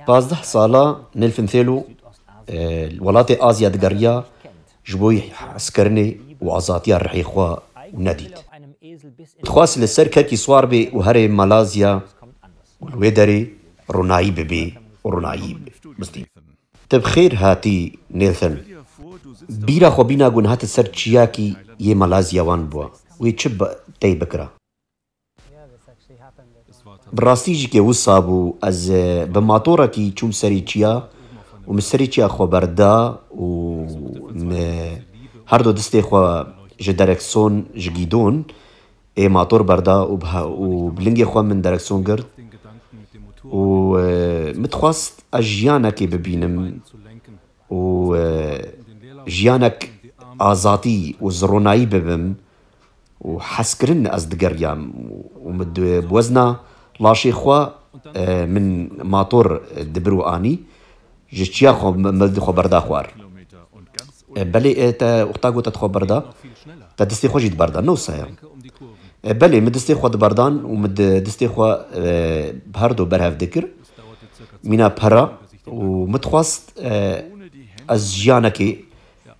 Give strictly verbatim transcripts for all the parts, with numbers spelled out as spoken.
Pazdeh sala Nelson Thelo, e, welatê Azya digeriya, ji bo hezkirinê û azadiya rihê xwe nedît. Dixwest li ser kekî swar bê û herê Malazya û li wê derê ronayî bibê û ronayî bistî. Te bi xêr hatî, Nelson. Bîra xwe bîna ku niha te ser çiyakî yê Malazya wan bû. Wê çi bi-, tey bikira? Bi rastî jî ke wisa bû, ez, e, bi matorekî çûm serê çiya û min serê çiya xwe berda û min her du distê xwe ji direksiyon, ji gîdon, ê mator berda û bi ha-, û bi lingê xwe min direksiyon girt û, e, min dixwest ez jiyanekê bibînim û, e, jiyanek azadî û zironayî bibim û hezkirin ez digeriyam û min di, bi wezna laşê xwe, e, min mator dibir û anî, ji çiya xwe me-, me xwe berda xwar. E, belê, e, te wexta got te xwe berda, te distê xwe jî diberda, ne wisa ye? E, belê, min distê xwe diberdan û min di-, distê xwe, e, bi her du berhev dikir. Mîna pera û min dixwest, e, ez jiyanekê,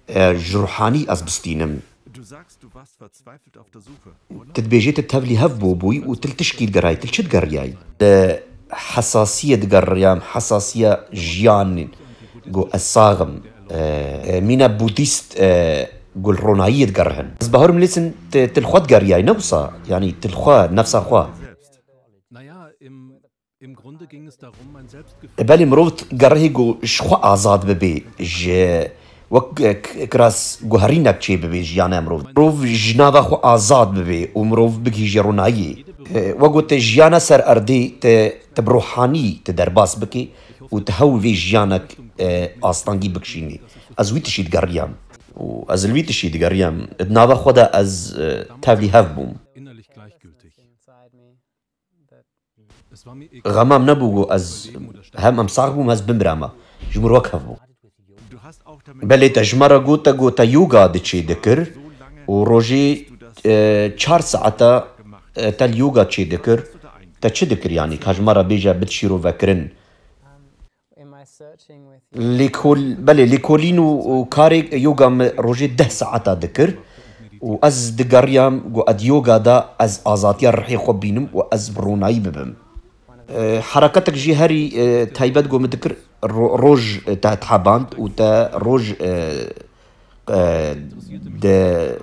e, ji ruhanî ez bistînim. Tu dibêjî tu tevlî hev bû bûyî û tu li tişkî digerayî, tu li çi digeriyayî? Li hesasiyê digeriyam, hesasiya jiyanê, ku ez sax im. E, e, mîna budîst, e, ku li ronahiyê digerihin. Ez bawer im lêsin tu, tu li xwe digeriyayî, ne wisa? Yanî tu li xwe, nefsa xwe. E, belê mirov digerihê ku ji xwe azad bibê, ji wek, e, k-, kiras guherînek çêbibê jiyana mirov. Mirov ji nava xwe azad bibê û mirov bigihîje ronahiyê. E, wek gote jiyana ser erdê te, te bi ruhanî te derbas bikê û te hewl vê jiyanek, e, astengî bikişînî. Ez wî tişî digeriyam. Û ez li wî tişî digeriyam. Di nava xwe de ez, e, tevlî hev bûm. Xemam nebû ku ez hem em sax bûm, ez bimrama. Ji min wek hev bû. Belê te ji me re got, te got te yoga diçê dikir û rojê, e, çar saeta, e, te li yoga çê dikir. Te çi dikir yanî? Ka ji me re bêje bit şîrovekirin. Lêkol-, belê, lêkolîn û, û karê yoga min rojê deh saeta dikir û ez digeriyam ku ed yoga de ez azadiya rihê xwe bînim û ez bi ronayî bibim. E, hereketek jî herî, e, taybet ku min dikir ro-, roj, e, te diheband û te roj, e, e, de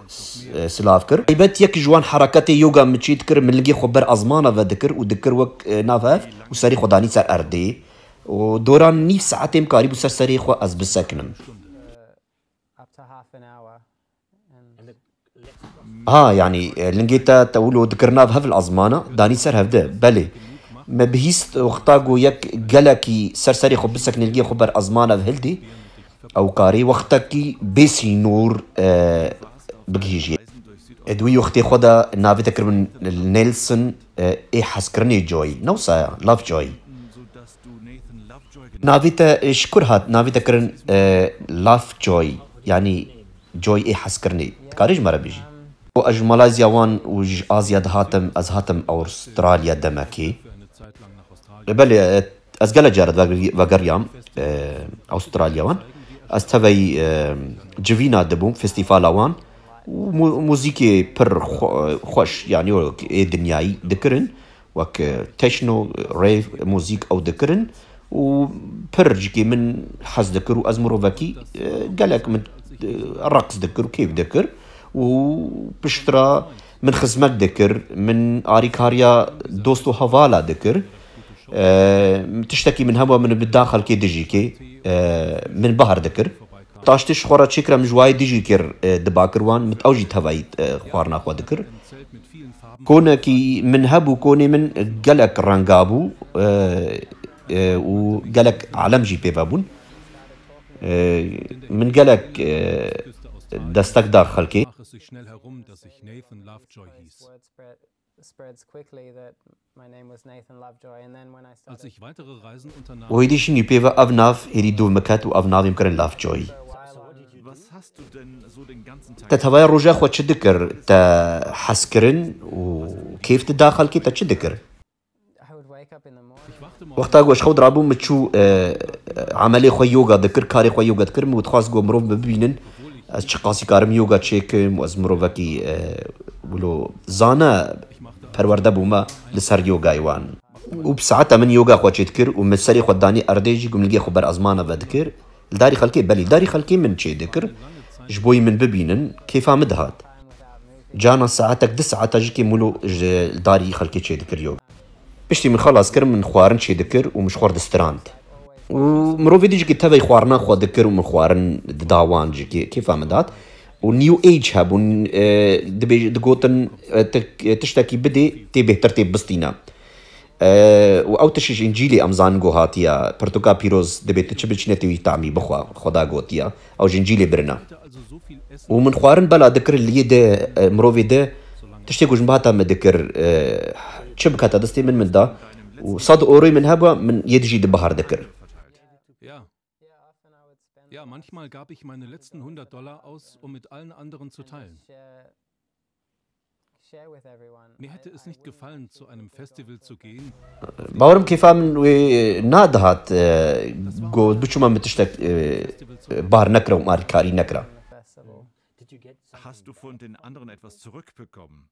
s-, e, silav kir. Taybet yek ji wan hereketê yoga min çê dikir, min lingê xwe ber ezmana ve dikir û dikir wek, e, nav hev û serê xwe danî ser erdê. û dora nîv saetê min karîbû ser serê xwe ez bisekinim. Ha, yanî, e, lingê te, te wilo dikir nav hev li ezmana, danî ser hevde, belê. Me bihîst wexta ku yek gelekî ser serê xwe bisekine, lingê xwe ber ezmana ve hildê, ew karê wextekî bê sînor, e, bigihîjê. E, di wî wextê xwe de navê te kiribin Nelson, e, ê hezkirinê Joy. Ne wisa ye? Lovejoy. Navê te, e, ji kur hat? Navê te kirin, e, Lovejoy. Yanî Joy ê hezkirinê. Dikarî ji me re bêjî? Û ez ji Malayzya wan û ji Azya dihatim, ez hatim Awustralya demekê. E, belê, e, ez gelek caret vegeri-, vegeriyam, e, Awustralya wan. Ez teveyî, e, civîna dibûm, festîvala wan. Û mu-, muzîkê pir xwe-, xweş, yanî wek ê dinyayî dikirin. Wek, e, techno, rave, muzîk ew dikirin. Û pir jikê min hez dikir û ez mirovekî, e, gelek min, e, reqs dikir û kêf dikir. Û piştre min xizmet dikir, min arîkariya dost û hevala dikir. E, tiştekî min hebû min bi da xelkê dijî kê, e, min bahar dikir. Taştê ji xwe re çêkira min ji wayê dijî kir, e, diba kir wan, min ew jî tevayî, e, xwarina xwe dikir. Konekî min hebû, konê min gelek renga bû, e, e, û gelek alem jî pê ve bûn. E, min gelek, e, destek da xelkê. Spreads quickly that my name was Nathan Lovejoy, and then when I started Û hêdî şînî pê ve ev nav hêdî dûv min ket û ev navê min kirin Lovejoy. Te tevaya roja xwe çi dikir? Te hez kirin û kêf dida xelkê, te çi dikir? I would wake up in the morning. Wexta ku ez xew dirabûm, min çû, e, emelê xwe yoga dikir, karê xwe yoga dikir, min dixwast ku mirov min bibînin, ez çiqasî karim yoga çêkim û ez mirovekî, e, wilo zana perwerde bûme li ser yogayê wan. Û bi saeta min yoga xwe çêdikir û min serê xwe danî erdê jî ku min ligê xwe ber ezmana vedikir. Li darî xelkê, belê, li darî xelkê min çêdikir, ji bo yî min bibînin, kêfa min dihat. Cana saetek, du saeta jî kêm wilo ji li darî xelkê çêdikir yoga. Piştî min xelas kir, min xwarin çêdikir û min ji xwe re distirand. Û mirovê dî jî tevey xwarina xwe dikir û min xwarin dida wan jî kê-, kêfa min dihat. Û New Age hebûn, e, dibêj-, digotin, e, ti-, tiştekî bidê, tê bêhtir tê bistîne. E, û ew tişt ji Încîlê em zanin ku hatiye, pirtûka pîroz dibê tu çi biçîne tê wî tamî bixwe, Xweda gotiye. Ew ji Încîlê birine. Û min xwarin bela dikir li yê de, e, mirovê de, tiştê ku ji min bihata min dikir, e, çi bikata destê min, min da. Û sed euroyê min hebû, min yê dijî di bihar dikir. Ja. Ja, manchmal gab ich meine letzten hundert Dollar aus, um mit allen anderen zu teilen. Mir hätte es nicht gefallen, zu einem Festival zu gehen. Bawerim kêfa min wê nadihat, e, got biçûma min tiştek, e, bar nekira û alîkarî nekira. Hast du von den anderen etwas zurückbekommen?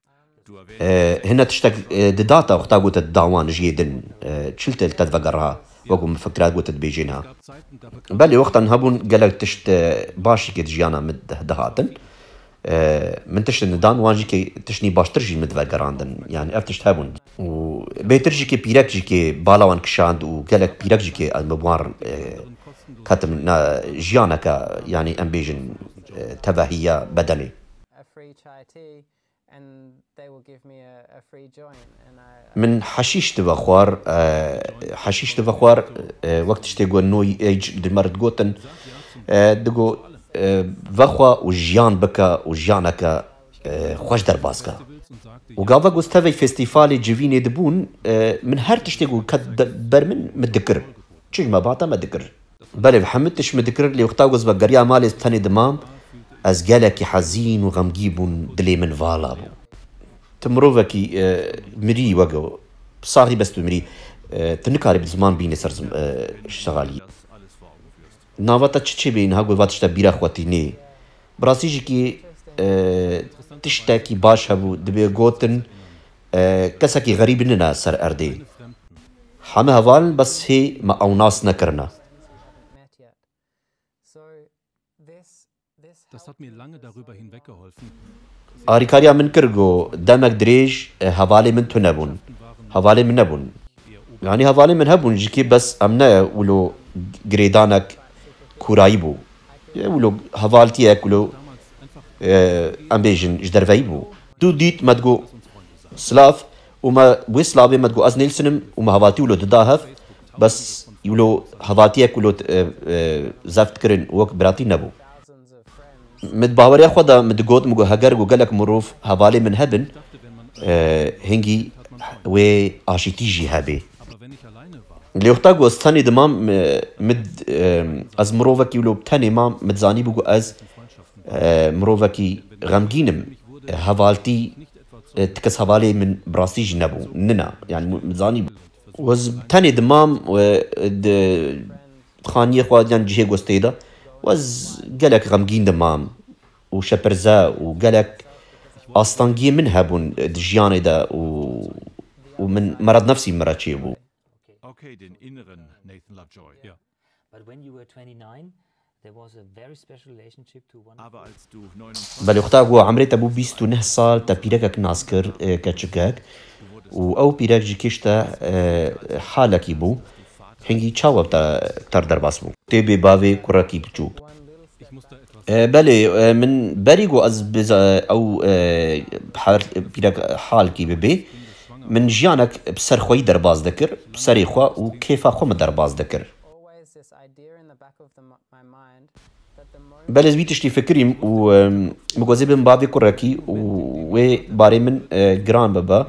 E, hine tiştek, e, didata, wexta gote dida wan jiyê din, e, çil te li te divegera, wekû min fikira gote dibêjê niha. Belê wextan hebûn gelek tişt, e, baş jî kê di jiyana min de-, dihatin. E, min tiştin didan, wan jî kê tiştî baştir jî min divegerandin. Yani ev tişt hebûn. Û bêtir jî kê pîrek jî kê bala wan kişand û gelek pîrek jî kê ez min wan, e, ketim ne jiyaneke, yani em bêjin, e, tevehiya bedenê. A free chai tea and they will give me a, a free joint and I Min heşîş dive xwar, e, heşîş dive xwar, e, wek tiştê ku New Age di me re digotin, e, digo, e, vexwe û jiyan bike û jiyaneke, e, xweş derbas ke. Û gava ku ez tevey festîfalê civînê dibûn, e, min her tiştê ku ket de-, ber min, min dikir. Çi ji me bata me dikir. Belê, hemû tişt min dikir, lê wexta ku ez vegeriya malê ez tenê dimam, ez gelekî hezîn û xemgîn bûm, dilê min vala bû. Tu mirovekî, e, mirî weke, saxî bes tu mirî, e, tu nikarî bi ziman bînî ser zim-, e, şixalî. Nava te çi çêbê niha ku va tişta bîra xwe tînê? Bi rastî jî kî, e, tiştekî baş hebû, dibê gotin, e, kesekî xerîb nine ser erdê. Heme hevalin bes hê me ew nas nekirine. met yet. So this this Das hat mir lange darüber hinweggeholfen. Arîkariya min kir ku demek dirêj, e, hevalê min tune bûn. Hevalê min nebûn. Yani hevalê min hebûn, ji kê bes em ne wilo girêdanek kûrayî bû. Ye wilo hevaltiyek wilo, e, em bêjin ji derveyî bû. Tu dît me digo silav û me wê silavê me digo ez nêlsinim û me hevaltî wilo dida hev, bes wilo hevaltiyek wilo, e, e, zeft kirin wek biratî nebû. Min di baweriya xwe de min digot, min got heger ku gelek mirov hevalê min hebin, e, hingî wê aşîtî jî hebê. Lê wexta ku ez tenê dimam, e, min, e, ez mirovekî wilo bi tenê mam, min dizanîbû ku ez, e, mirovekî xemgîn im. E, hevaltî, e, ti kes hevalê min bi rastî jî nebû. Nina, yani min dizanîbû. Û ez bi tenê dimam, e, di xaniyê xwe yan cihê ku ez tê de. Û ez gelek xemgîn dimam û şepirze û gelek astengiyê min hebûn di jiyanê de û, û min merad nefsî min re çêbû. Okay, den inneren Nathan Lovejoy. Ja. But when you were twenty-nine, there was a very special relationship to one of Aber your als du neunundzwanzig Belê wexta ku emrê te bû bîst û neh sal, te pîrekek nas kir, e, keçikek. Û ew pîrek ji kêş te, e, halekî bû. Hingî çawa te, te derbas bû? Tê bê bavê kurekî biçûk. Ich musste etwas E, belê, e, min berî ku ez biza-, ew, e, her pîrek halkî bibê, min jiyanek bi ser xweyî derbas dikir, bi serê xwe û kêfa xwe min derbas dikir. Always this idea in the back of the, my mind that the more Belê ez vî tiştî fikirîm û, em, min got ez ê bim bavê kurekî û wê barê min, e, giran bibe.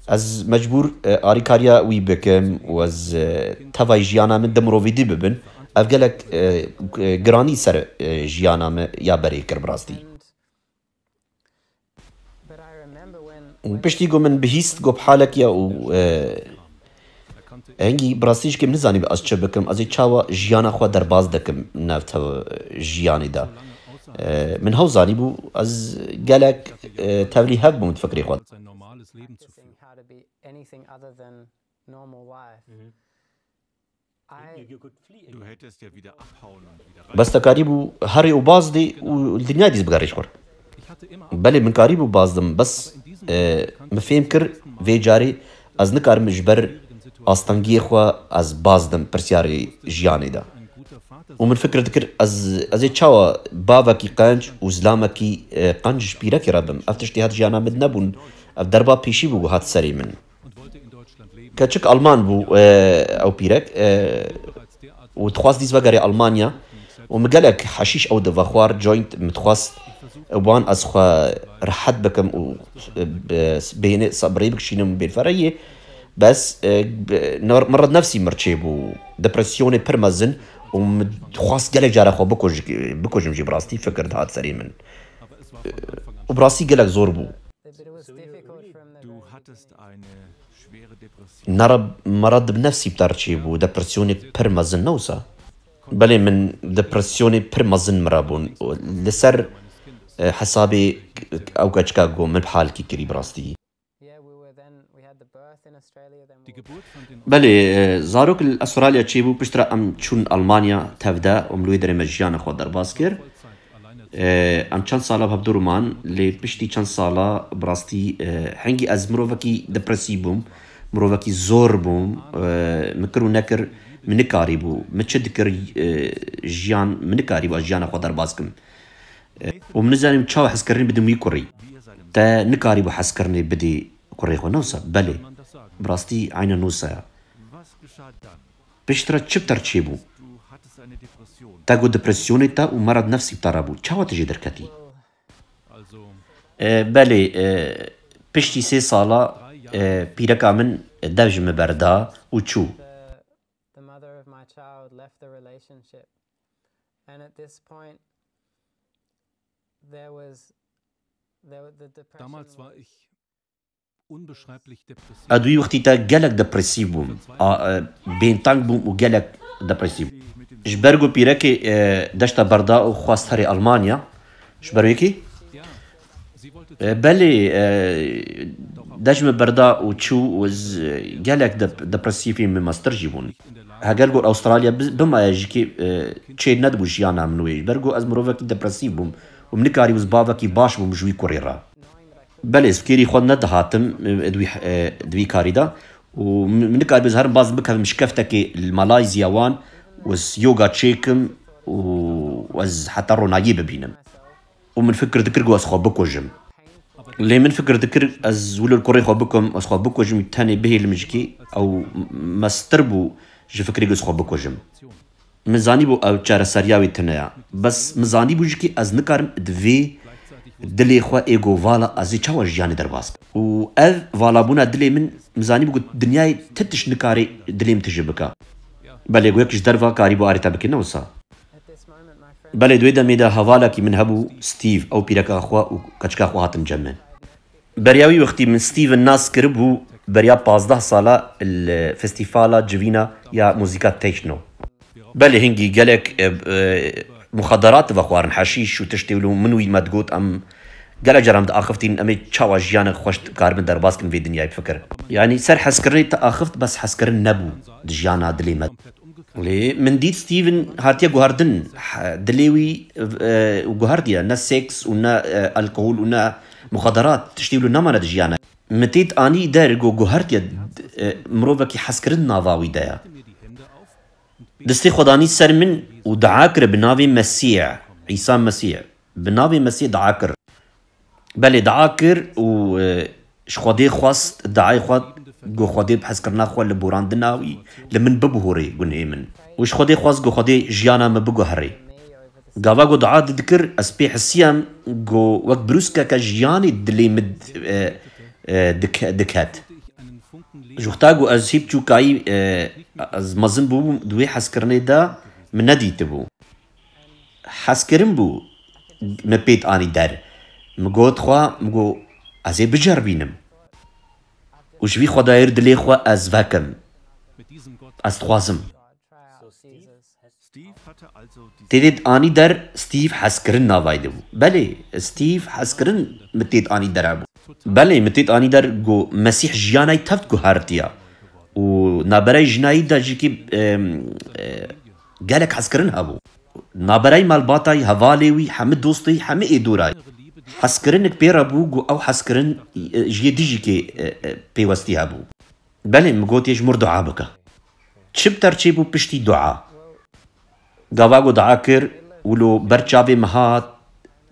Ez mecbûr, e, alîkariya wî bikim û ez, e, tevayî jiyana min di mirovî dî bibin. Ev gelek, e, e, giranî ser, e, jiyana me ya berê kir bi rastî. But I remember when Û piştî ku min bihîst ku bi halek ya û, e, Hingî bi rastî jikê min nizanî ez çi bikim, ez ê çawa jiyana xwe derbas dikim nav tev jiyanê de. E, min hew zanî bû, ez gelek, e, tevlî hev bûm di fikrê xwe. Anything, how to be anything other than normal life. I Du hättest ja wieder abhauen und wieder Bes te karîbû herê û baz dî û li dinyayê dî bigerî ji xwe. Belê min karîbû baz dim, bes, e, min fêm kir vê carê ez nikarim ji ber astengiyê xwe ez baz dim pirsyarê jiyanê de. Û min fikir dikir ez, ez ê çawa bavekî qenc û zilamekî, e, qenc ji pîrekê re bim. Ev tiştê hat jiyana min nebûn. Ev derba pêşî bû ku hat serê min. Keçik Alman bû, e, ew pîrek, e, û dixwast dîs vegerê Almanya. Û min gelek heşîş ew di vexwar, joint, min dixwast wan ez xwe rehet bikim û, e, bi-, bêhnê se-, bi rê bikişînim bênfereyê. Bes, e, bi-, nar-, merad nefsî mir çêbû, depresyonê pir mezin û min dixwast gelek cara xwe bikoj-, bikujim jî bi rastî fikir dihat serê min. E, û bi rastî gelek zor bû. But it was difficult from the Du very hattest beginning. Eine schwere Depression. Nara merad bi nefsî bi te re çêbû, depresyonê pir mezin ne wisa? Belê min depresyonê pir mezin mira bûn. Li ser, e, hesabê ew keçika ku min bi halkî kirî bi rastî. Yeah, we were then, we had the birth in Australia, then we were Belê, e, zarok li Astralya çêbû, piştre em çûn Almanya tevde û min wê derê me jiyana xwe derbas kir. E, em çend sala bi hevdû man, lê piştî çend sala bi rastî, e, hingî ez mirovekî depresî bûm, mirovekî zor bûm, e, min kir û nekir, min nikarîbû, min çi dikir, e, jiyan, min nikarîbû ez jiyana xwe derbas kim. E, û min nizanîm çawa hezkirinê bidim wî kurî. Te nikarîbû hezkirinê bidî kurê xwe, ne wisa? Belê. Bi rastî eyne nûsa ya. Piştre çi bi te re çêbû? Te got depresyonê te û merad nefsî bi te re bû. Çawa tu jê derketî? E, belê, e, piştî sê sala, e, pîreka min dev ji min berda û çû. The, the mother of my child left the relationship. And at this point, there was, there, the depression Damals war was ich unbeschreiblich depressiv. Ez wî wextî te gelek depresîv bûm. A, e, bênteng bûm û gelek depresîv. Ji ber ku pîrekê, e, deşta berda û xwest herê Almanya. Ji ber wê kî? E, belê, e, dej min berda û çû û ez, e, gelek dep-, depresîfî min mestir jî bûn. Heger ku Astralya bi-, bimaye jî kî, e, çê nedibû jiyana min wê. Ji ber ku ez mirovekî depresîf bûm û min nikarî ez bavekî baş bûm ji wî kurê re. Belê, ez fikirî xwe nedihatim, e, di wî, e, di wî karî de. Û min, min nikarî ez herim baz bikevim şikeftekê li Malayzya wan û ez yoga çêkim û ez heta ronahiyê bibînim. Û min fikir dikir ku ez xwe bikujim. Lê min fikir dikir ez wilo li kurê xwe bikim, ez xwe bikujim, tenê bihêlim jikî, ew mestir bû ji fikirê ku ez xwe bikujim. Min zanîbû ew çareseriya wî tune ya. Bes min zanîbû jikî ez nikarim di vê dilê xwe ê ku vala ez ê çawa jiyanê derbas kim. Û ev valabûna dilê min, min zanîbû ku dinyayê ti tişt nikarê dilê min tije bike. Belê ku yek ji derva karîbû arê te bike, ne wisa? Belê, di wê demê de hevalekî min hebû, Steve, ew pîreka xwe û keçika xwe hatin cem min. Beriya wî wextî min Steven nas kiribû, beriya pazdeh sala li festîvala civîna ya muzîka techno. Belê, hingî gelek, e, e, muxaderat vexwarin, heşîş û tiştê wilo, min wî me digot, em gelek caran diaxiftîn, em ê çawa jiyana xweş karibin derbas kin vê dinyayê, bifikir. Yanî ser hezkirinê te axift, bes hezkirin nebû di jiyana dilê me. Lê min dît Steven hatiye guhardin, he, dilê wî, e, guhardiye, ne seks û ne, e, alkohol û ne muxaderat, tiştê wilo nemane di jiyana. Min têt anî der ku guhardiye, e, mirovekî hezkirin nava wî de ye. Destê xwe danî ser min û dua kir bi navê Mesîh, Îsa Mesîh. Bi navê Mesîh dua kir. Belê, dua kir û, e, ji Xwedê xwest, duayê xwe, got, Xwedê bi hezkirina xwe li borandina wî li min bibihûrê gunhê min. Û ji Xwedê xwest, got, Xwedê jiyana min biguherê. Gava ku dua didikir, ez pê hisiyam ku wek brûskeke jiyanê dilê min, e, e, dik-, diket. Ji wexta ku ez hîv çûkayî, e, ez mezin bûbûm, di wê hezkirinê de min nedîtibû. Hezkirin bû min pêt anî der. Min got xwe, min got, ez ê biceribînim. Û ji vî xwedayê re dilê xwe ez vekim. Ez dixwazim. Tê dê anî der Steve hezkirin navayê de bû. Belê, Steve hezkirin min tê anî der hebû. Belê, min tê anî der ku Mesîh jiyanayî tevt guhertiya. Û naberayî jinayî de jî kî, em, e, gelek hezkirin hebû. Naberayî malbatayî, hevalê wî, hemî dostê, hemî êdorayî. Hezkirinik pê re bû ku ew hezkirin, e, ji yê dijî kê, e, e, pêwestî hebû. Belê, min got yê ji mir dua bike. Çi bi ter çêbû piştî dua? Gava ku dua kir, wilo ber çavê min hat,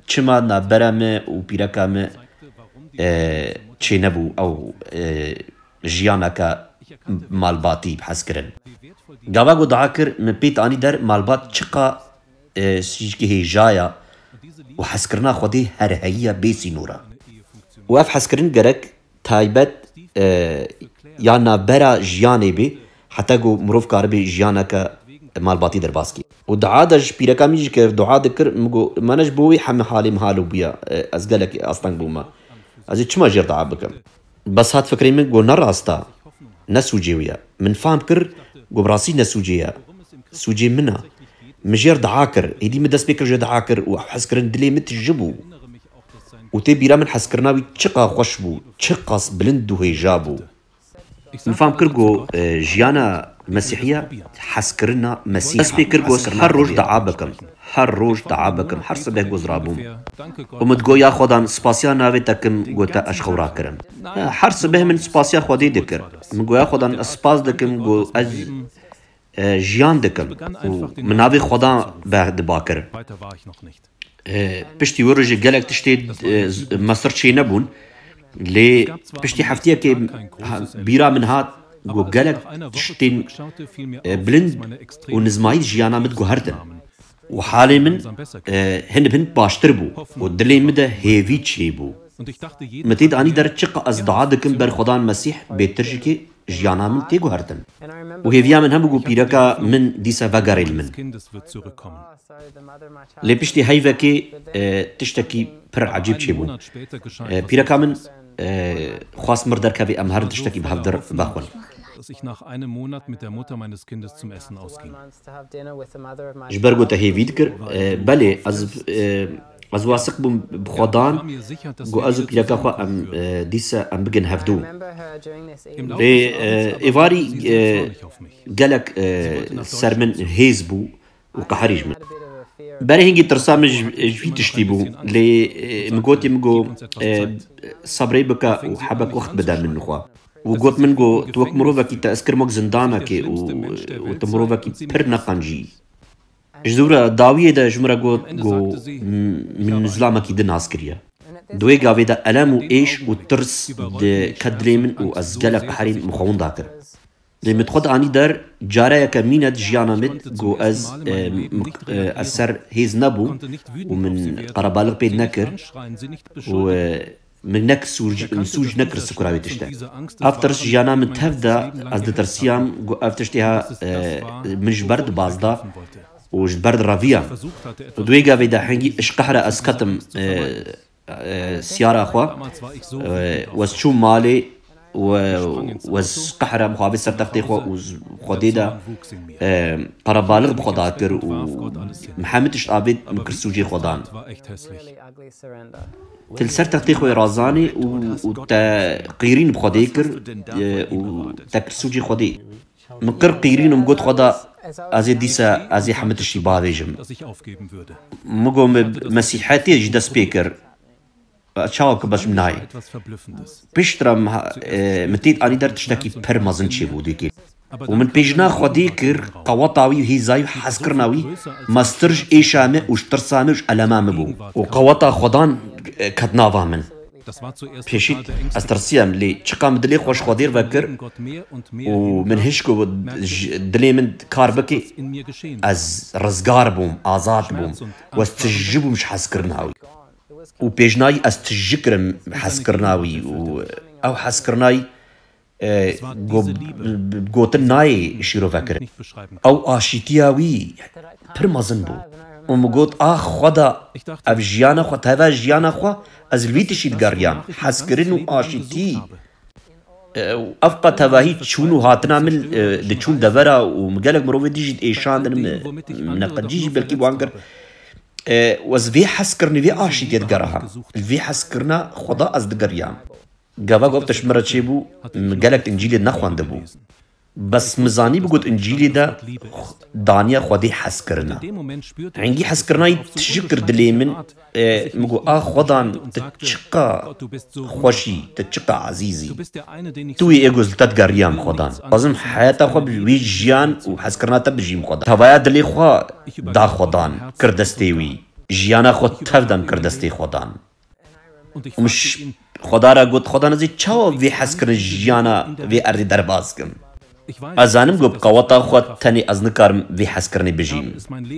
çima navbera min û pîreka min, e, çênebû ew, e, jiyaneke malbatî bi hezkirin. Gava ku dua kir, min pêt anî der malbat çiqa, e, sîjkê hêja ya û hezkirina Xwedê her heyî ya bê sînor e. Û ev hezkirin gerek taybet, e, ya navbera jiyanê bê, heta ku mirov karibe jiyaneke malbatî derbas kê. Û dua de ji pîreka min jî kir, dua dikir, min got, "Mane ji bo wî heme halê min halo bûya, e, ez gelekî asteng bûme. Ez ê çima jêr dua bikim?" Bes hat fikrê min, got, "Ne rast e, ne sûcê wî ye." Min fehm kir, got, "Bi rastî ne sûcê ye, sûcê min e." Min jêr dua kir, êdî min dest pê kir jê dua kir û hezkirin dilê min tijî bû. Û tê bîra min hezkirina wî çiqas xweş bû, çiqas bilind û hêja bû. Min fam kir ku, e, jiyana Mesîhiya hezkirina Mesîh. Dest pê kir ku ez her roj dua bikim. Her roj dua bikim. Her sibeh goz rabûm. Û min digot ya Xwedan spasiya navê te kim ku te ez xewra kirim. Her sibeh min spasiya Xwedê dikir. Min got ya Xwedan ez spas dikim ku ez e, jiyan dikim û min navê Xwedan berdiba kir. E, piştî wê rojê gelek tiştê, e, z-, mestir çênebûn, lê piştî heftiyekê ha-, bîra min hat ku gelek tiştên, e, bilind û nizmayî jiyana min diguhertin. Û halê min, e, hin bi hin baştir bû û dilê min de hêvî çêbû. Min tê de anî der çiqa ez dua dikim ber Xwedan Mesîh bêtir jikê jiyana min tê guhertin. Û hêviya min hebû ku pîreka min dîsa vegerê li min. Lê piştî heyvekê, e, tiştekî pir ecêb çêbû. E, pîreka min, e, xwest mir derkevê em herin tiştekî bi hev dir vexwin. Dass ich nach einem Monat mit der Mutter meines Kindes zum Essen ausging. Ji ber ku te hêvî dikir, e, belê, ez, e, ez wasiq bûm bi Xwedan, ku ez û pîreka xwe em, e, dîsa em bigin hevdû. Lê, e, êvarî, e, gelek, e, ser min hêz bû û qeherî ji min. Berê hingî tirsa min ji, ji vî tiştî bû, lê, e, min gotî, min got, e, sebrê bike û hebek wext bide min xwe. Û got min, got, "Tu wek mirovekî te ez kirim wek zindanekê û, û tu mirovekî pir neqencî." Ji dû re dawiyê de ji min re got, got, "M-, min zilamekî din nas kiriye." Di wê gavê de elem û êş û tirs di ket dilê min û ez gelek qeherîm, min xwe winda kir. Lê min xwe de anî der, careyeke mîne di jiyana min, got, ez, e, m-, e, ez ser hêz nebûm û min qerebalix pê nekir û, e, min nek sûc, min sûc nekir sikura wê tişte. Ev tirs jiyana min tev de, ez ditirsiyam, got, ev tiştê ha, e, min ji ber dibazda û ji ber direviyam. Û di wê gavê de hingî ji qehre ez ketim, e, e, siyara xwe, e, wez çûm malê, we, wez qehre mixabê ser textê xwe û z-, Xwedê de, e, qerebalix bi xwe da kir û min hemî tişt avêt min kir sûcê Xwedan. Te li ser textê xwe razanî û, û te qîrîn bi Xwedê kir, e, û te kir sûcê Xwedê. Min kir qîrîn û min got Xweda, ez ê dîsa, ez ê hemî tiştî bavêjim. Min got, me, Mesîhetê jî dest pê kir. Çawa ki bes min nayê. Piştre min ha-, e, min têt anî der tiştekî pir mezin çêbû dîkê. Û min pêjina Xwedê kir, qeweta wî, hêza wî, hezkirina wî, mestir ji êşa me û ji tirsa me û ji elema me bû. Û qeweta Xwedan, e, ket nava min. Pêşî ez tirsiyam, lê çiqa min dilê xwe ji Xwedê re vekir û min hişt ku ji dilê min kar bike, ez rizgar bûm, azad bûm. Û ez tijî bûm ji hezkirina wî. Û pêjnayî ez tijî kirim hezkirina wî û ew hezkirinayî, e, go-, gotin nayê şîrove kirin. Ew aşîtiya wî pir mezin bû. Û min got, "Ax Xweda, ev jiyana xwe, teva jiyana xwe, ez li wî tiştî digeriyam, hezkirin û aşîtî." E, û ev qe tevahî çûn û hatina min, e, diçûn devera û min gelek mirovê dî jî diêşandin, min, min neqedcî jî belkî wan kir. E, û ez vê hezkirinê, vê aşîtiyê digeraham. Li vê hezkirina Xweda ez digeriyam. Gava ku ev tişt min re çêbû, min gelek Încîlê nexwendibû. Bes min zanîbû ku di Încîlê de daniya Xwedê hezkirina. Hingî hezkirina yî tijik kir dilê min, e, min got, "A Xwedan, tu çiqa xweş î, tu çiqa ezîz î. Tu wî ê ku ez li te digeriyam Xwedan. Dixwazim heyata xwe bi wî jiyan û hezkirina te bijîm Xwedan." Tevaya dilê xwe da Xwedan, kir destê wî. Jiyana xwe tev da min kir destê Xwedan. Û min ş-, Xweda re got, "Xwedan, ez ê çawa vê hezkirin jiyana vê erdê derbas kim? Ez zanim ku bi qeweta xwe tenê ez nikarim vê hezkirinê bijîm.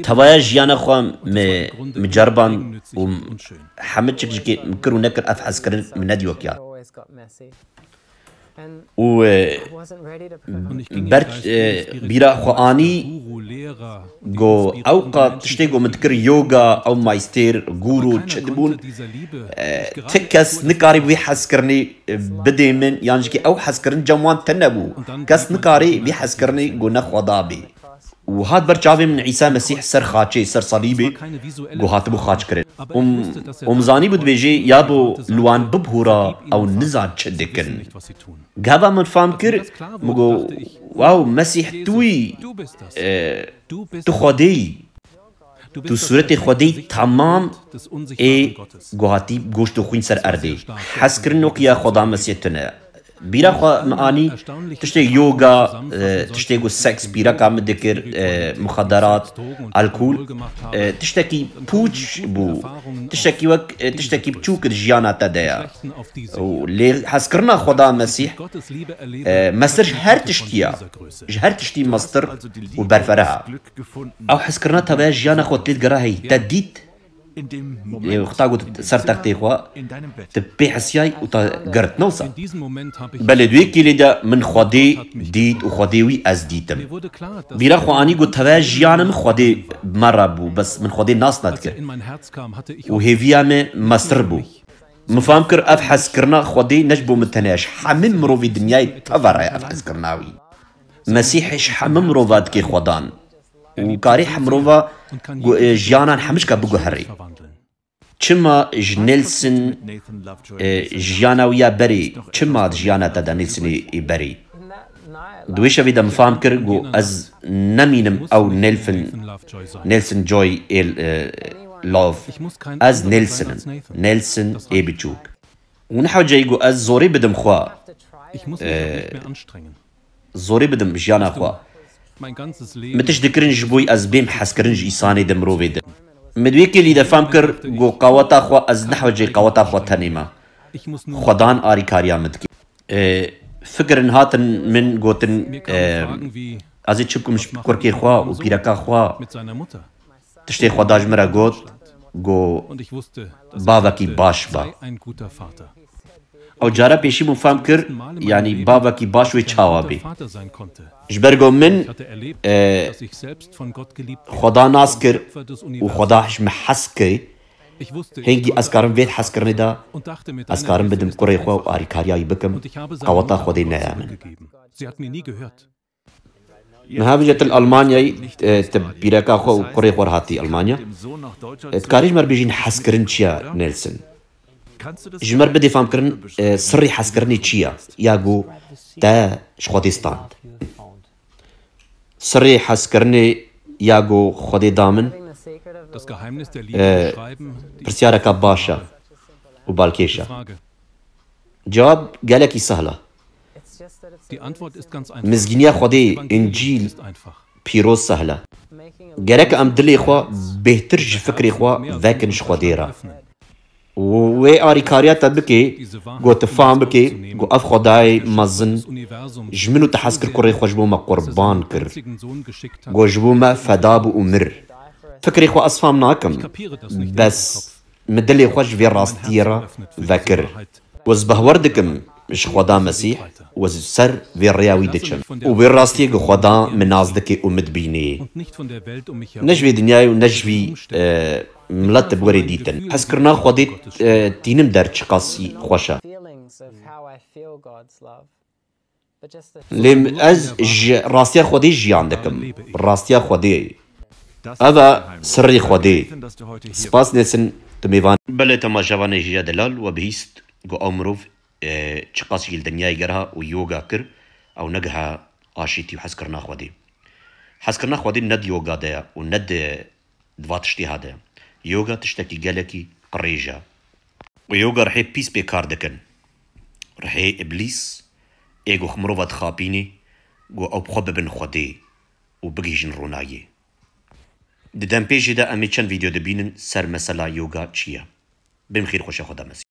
Tevaya jiyana xwe min, min ceriband û hemî çik jikê min kir û nekir, ev hezkirin min nediyo kiya." Û, e, ber, e, bîra xwe anî, got, ew qat tiştê ku min dikir yoga, ew maystêr, guru çi dibûn, e, ti kes nikarî vê hezkirinê, e, bidê min, yan jikê ew hezkirin cem wan tune bû. Kes nikarî vê hezkirinê ku ne Xweda bê. Û hat ber çavê min Îsa Mesîh ser xaçê, ser salîbê, ku hatibû xaç kirin. Û m-, û min zanîbû dibêjê, ya bo li wan bibhûra, ew nizan çi dikin. Gava min fam kir, min got, "Wow, Mesîh tu yî, e, tu Xwedê yî. Tu sûretê Xwedê yî, tamam ê ku hatî goşt û xwîn ser erdê." Hezkirin wekî ya Xweda Mesîh tune. Bîra xwe min anî, tiştê yoga, e, tiştê ku seks pîreka min dikir, e, muxaderat, alkol, e, tiştekî pûç bû, tiştekî wek, e, tiştekî biçûk di jiyana te de ye. Û lê hezkirina Xweda Mesîh, e, mestir ji her tiştî ye, ji her tiştî mestir û berfereh e. Ew hezkirina te ve jiyana xwe tê digera heyî, te dît. Ê, wexta ku tu ser textê xwe, tu pê hesiyayî û te girt, ne wisa? Belê, di wê kêlê de min Xwedê dît û Xwedê wî ez dîtim. Bîra xwe anî ku teve jiyana min Xwedê bi me re bû, bes min Xwedê nas nedikir. Û hêviya me mestir bû. Min fam kir, ev hezkirina Xwedê ne ji bo min tenê, ji hemî mirovî dinyayê teve re ye ev hezkirina wî. Mesîhê ji hemî mirova dike Xwedan. Û karê hemî mirova gu-, e, jiyanan hemî jika biguherê. Çima ji Nelson, e, jiyana wî ya berê, çima di jiyana te de Nelsonê ê berê? Di wê şevê de min fam kir, got, ez nemînim ew Nelson, Nelson Joy ê, e, Love. Ez Nelson im. Nelson ê biçûk. Û nehewceyî got, ez zorê bidim xwe. Zorê bidim jiyana xwe. Min tişt dikirin ji bo ez bêm hezkirin ji îsanê de, mirovê de. Min di wê kêlî de fam kir ku qaweta xwe, ez nehewceyî qaweta xwe tenê me. Xwedan arîkariya min dike. E, fikirin hatin min gotin, e, ez ê çi bikim ji kurkê xwe û pîreka xwe? Tiştê Xweda ji min re got, got, bavekî baş be. Ew cara pêşî min fam kir, yanî bavekî baş wê çawa bê. Ji ber ku min, e, Xweda nas kir û Xweda ji min hez kir, hingî ez karim vê hezkirinê de, ez karim bidim kurê xwe û arîkariya wî bikim, qaweta Xwedê neya min. Niha vêca tu li Almanyayê, e, tu pîreka xwe û kurê xwe re hatî Almanya. E, dikarî ji me re bêjî hezkirin çi ye, Nelson? Ji me re bidê famkirin, e, sirrê hezkirinê çi ye? Ya ku te ji Xwedê stand. Sirrê hezkirinê ya ku Xwedê da min, e, pirsyareka baş e û balkêş e. Cewab gelekî sehla. Mizgîniya Xwedê, Încîl, pîroz sehla. Gerek em dilê xwe bêhtir ji fikrê xwe vekin ji Xwedê re. Û wê arîkariya te bike, ku tu fam bike, ku ev Xwedayê mezin ji min û te hez kir, kurê xwe ji bo me qurban kir, ku ji bo me feda bû û mir. Fikrê xwe ez fam nakim, bes min dilê xwe ji vê rastiyê re vekir. Ku ez behwer dikim ji Xweda Mesîh û ez ser vê rêya wî diçim. Û vê rastiyê ku Xweda min nas dike û min dibînê. Ne ji vê dinyayê û ne ji vî, e, milet bi werê dîtin. Hezkirina Xwedê, e, tînim der çiqasî xweş e. Feelings of how I feel God's love. Lê ez ji rastiya Xwedê jiyan dikim. Rastiya Xwedê. Ev e sirrê Xwedê. Spas nesin tu mêvan. Belê temaşevanê Hîja Delal we bihîst ku ew mirov, e, çiqas jî li dinyayê gerha û yoga kir, ew negiha aşîtî û hezkirina Xwedê. Hezkirina Xwedê ne di yoga de ye û ne di, di va tiştê ha de ye. Yoga tiştekî gelekî qirêj e. Û yoga rihê pîs pê kar dikin. Rihê îblîs, ê ku mirova dixapînê, ku ew bi xwe bibin Xwedê û bigihîjin ronayê. Di dempêjê de em ê çend vîdeo dibînin ser mesela yoga çi ye. Bêm xêr xweşa Xweda mesî.